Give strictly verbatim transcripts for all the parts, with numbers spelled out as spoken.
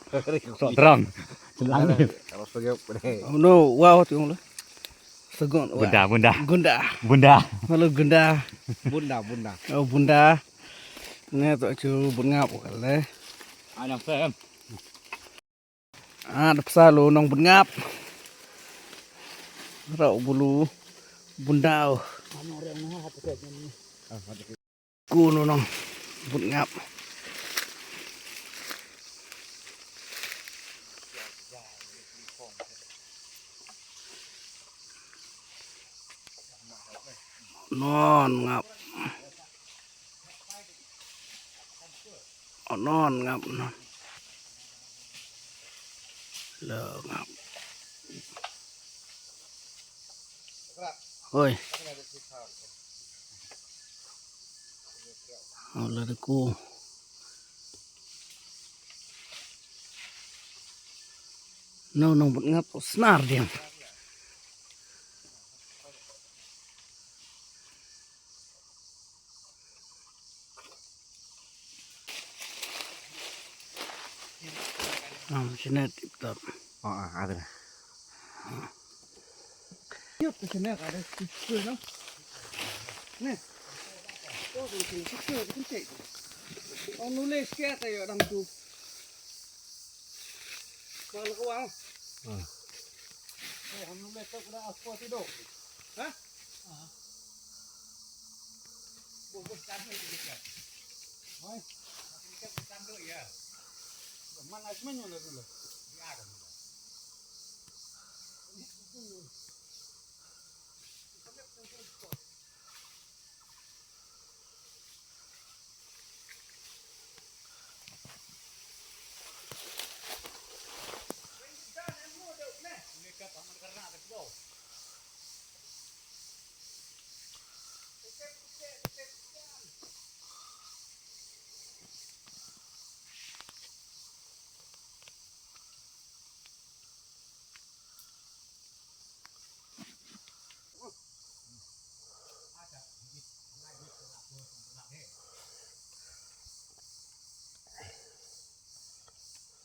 Sok drum. Langit. Kalau sogep, deh. Oh, no, wow, tu lah. Segon, wah. Bunda, bunda. Gunda. Bunda. Halo, gunda. Bunda, bunda. Oh, bunda. Ni tu aku bun ngap kali. Anang sem. Ah, da psa lu nong bun ngap. Rau bulu bunda. Ku nu nong bun ngap. Non ngap. Oh, non ngap non. Lo ngap. Hoi. Halo de ku. No, no, but ngap snar diam. Ah, sini tip top. Oh, ah, ada. Yuk, ke sini ada sipur, no? Nih. Oh, tu sini sipur, tu kencing. Oh, nulis ke atas ya, dang tu. Bang nak uang. Ah. Eh, hang nulis tu kena apa tu, dok? Hah?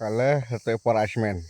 Kale, hete por ashmen.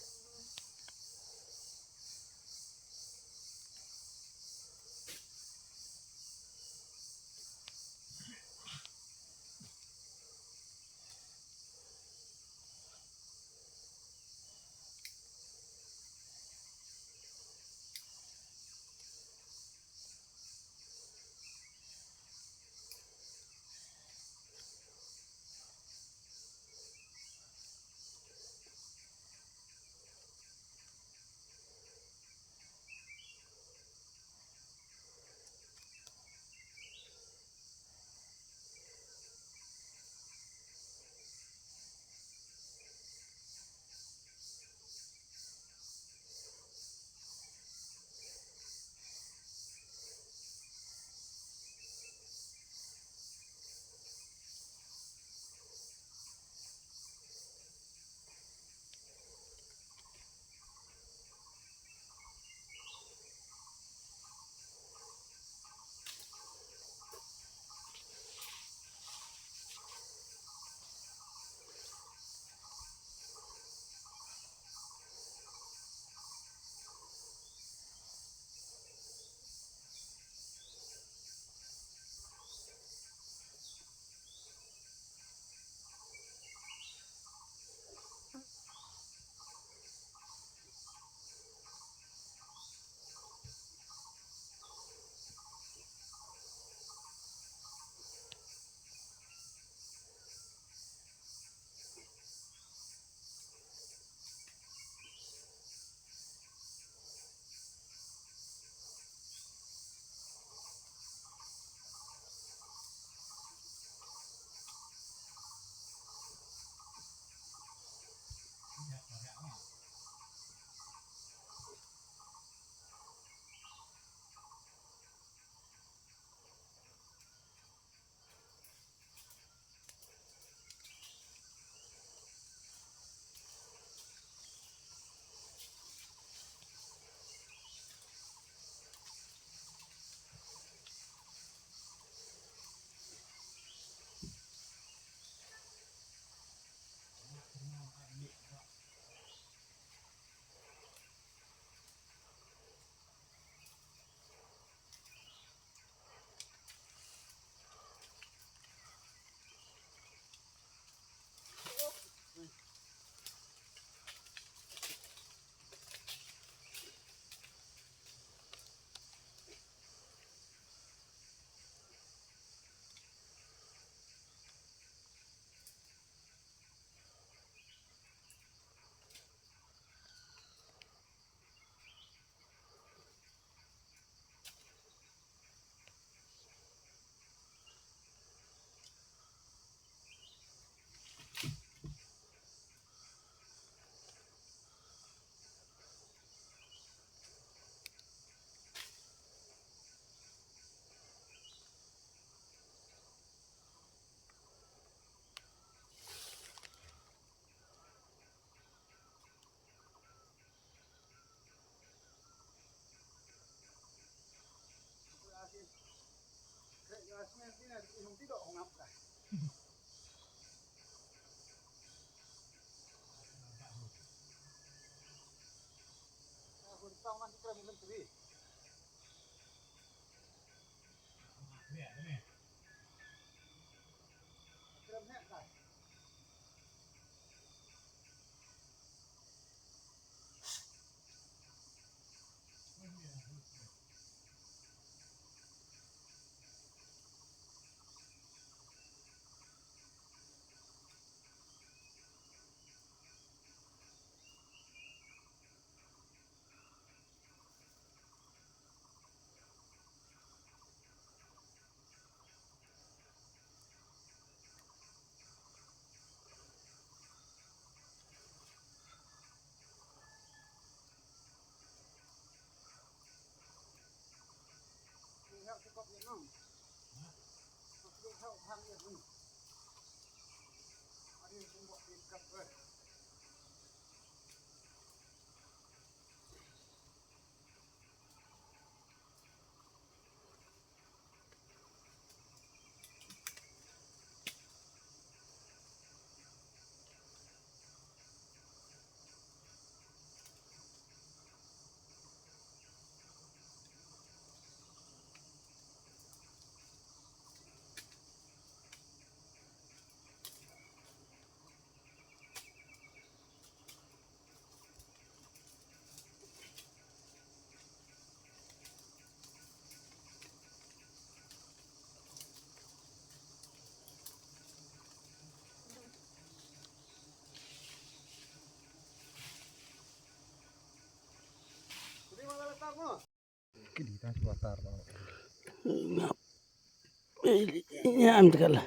Ïa, am tkat la.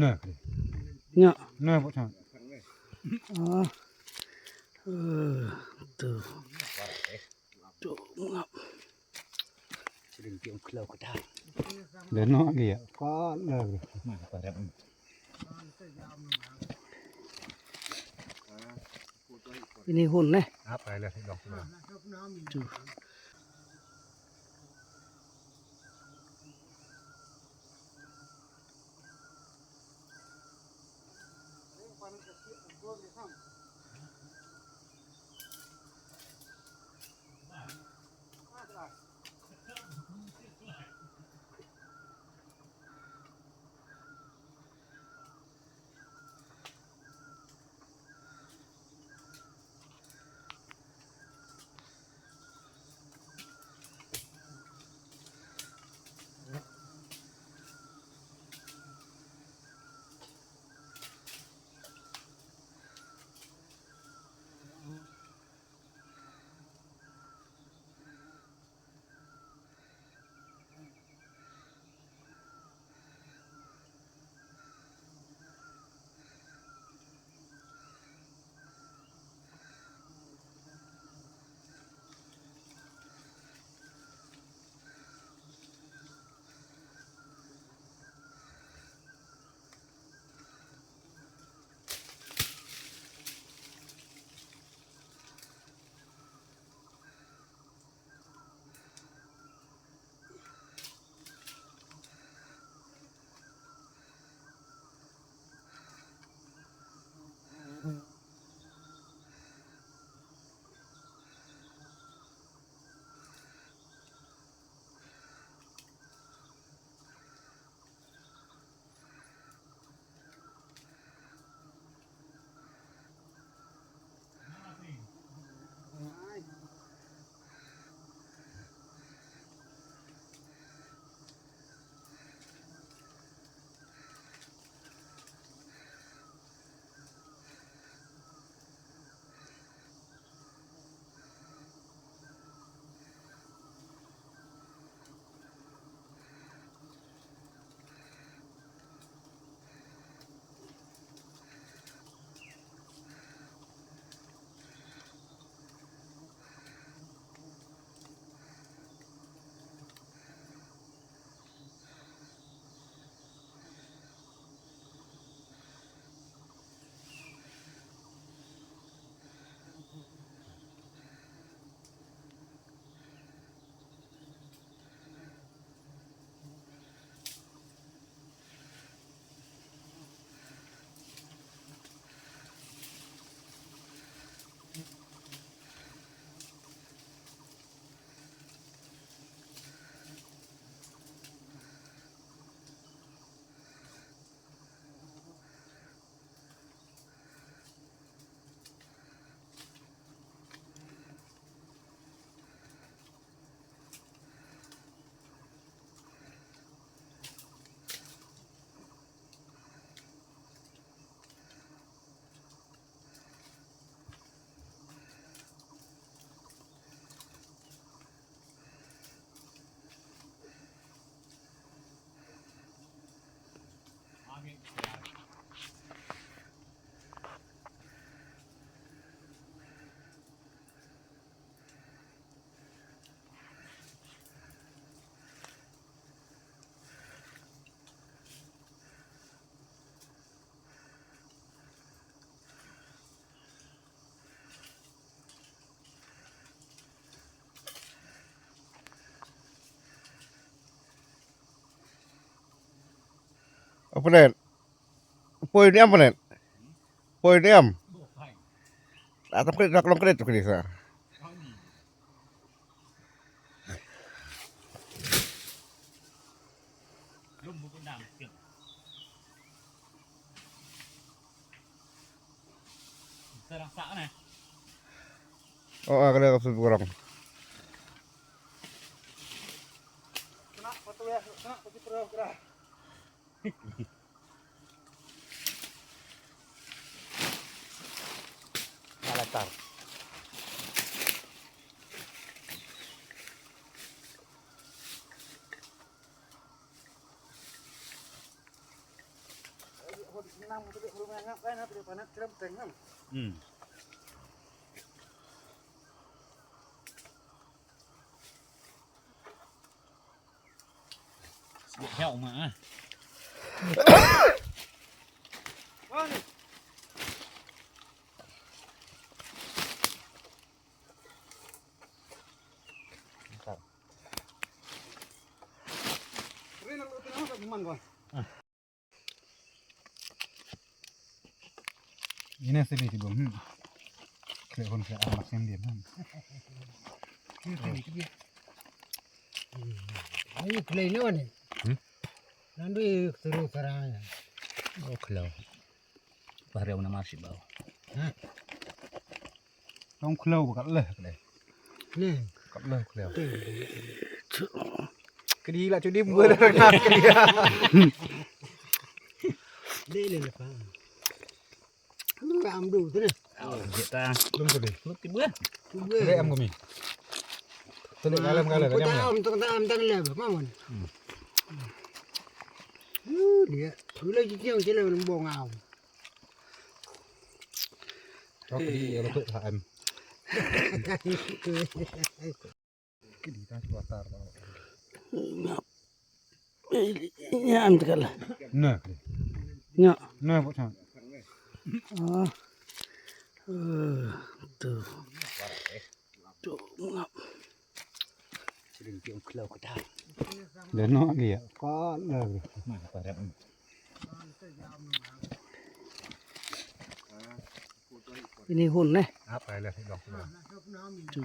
Na. Ïa. Na, bok chang. Ah. Eh, tu. Tu, ngap. Dah no dia. Ka la. Ini hun, eh. Apa ya, dong. Tu. Pynïap. Poi niam pynïap. Poi niam. Atam kret rak long kret tu kret sa. Oh, ah, kena kapsul kurang. Alatar. Hmm. Siap ma ah. Ine sili ti bom. Hmm. Kle hon kle amas yang dia. Hmm. Ayo kle ni wan ni. Hmm? Nandu i turu karang. Oh kle. Bahari una masih bau. Hah? Tong khlem kat leh kat leh. Leh. Kat leh khlem. Kedi la cudim gua dah kat kedi. Dei leh lepas. Lu am du tu ni. Kita belum tu deh. Lu tiba. Tiba. Leh am kami. Tu leh kalam kalam kalam. Am tang am tang leh mamon. Hmm. Dia. Lu lagi jauh je leh bong au. Tok di ya betul H M. Kini dah dua tar. Nya am tekal. Nah. Nya. Nah, buat sana. Ah. Eh, tu. Tu ngap. Sering tiang kelau kedai. Dah nak dia. Kau dah. Mana parap. Ini hun eh. Apa ya dah dong. Tu.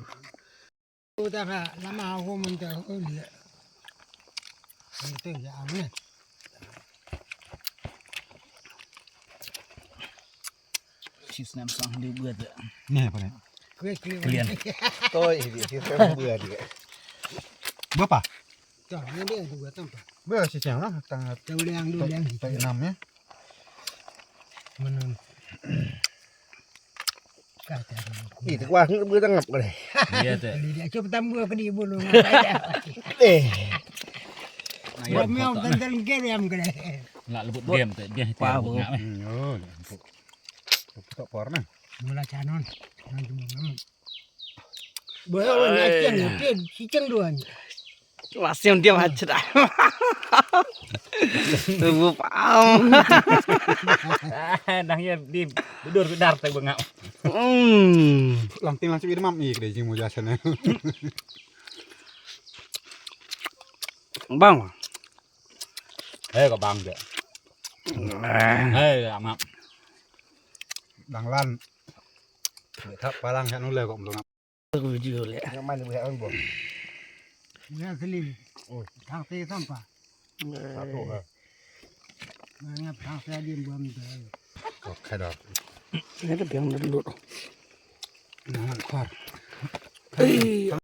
Tu dah lama aku minta oh dia. Minta ya aneh. Sis nam sang di buat. Ni apa ni? Kue kue. Kalian. Toi di sis nam buat dia. Berapa? Tang ni dia tu buat tang. Berapa sis yang lah? Tang tang liang dulu liang. Tang enam ya. Mana? Ih, tu kuah ngut beu tangap kali. Iya tu. Dia cuba tambah ke di bulu. Eh. Buat miau tentang game yang kena. Nak lebut game tu dia. Pau. Hmm, oh, tak por nah. Mula canon. Nang cuma ngam. Boleh orang ngaceng, dia cicing dua ni. Masih dia macet ah. Tubuh pam. Dah ya di bedur bedar tak bengap. Hmm. Lam ting lam cebi demam ni kedai jing muja sana. Bang. Hei ka bang je. Hei amat. Dang lan. Thap palang kat nule kok belum. Aku video le. Yang mana buat orang buat? Yang sini. Oh. Thang te sampah. Satu ha. Ngap thang te dia buat. Okey dah. Ini tu yang dulu. Nah, kor. Hei.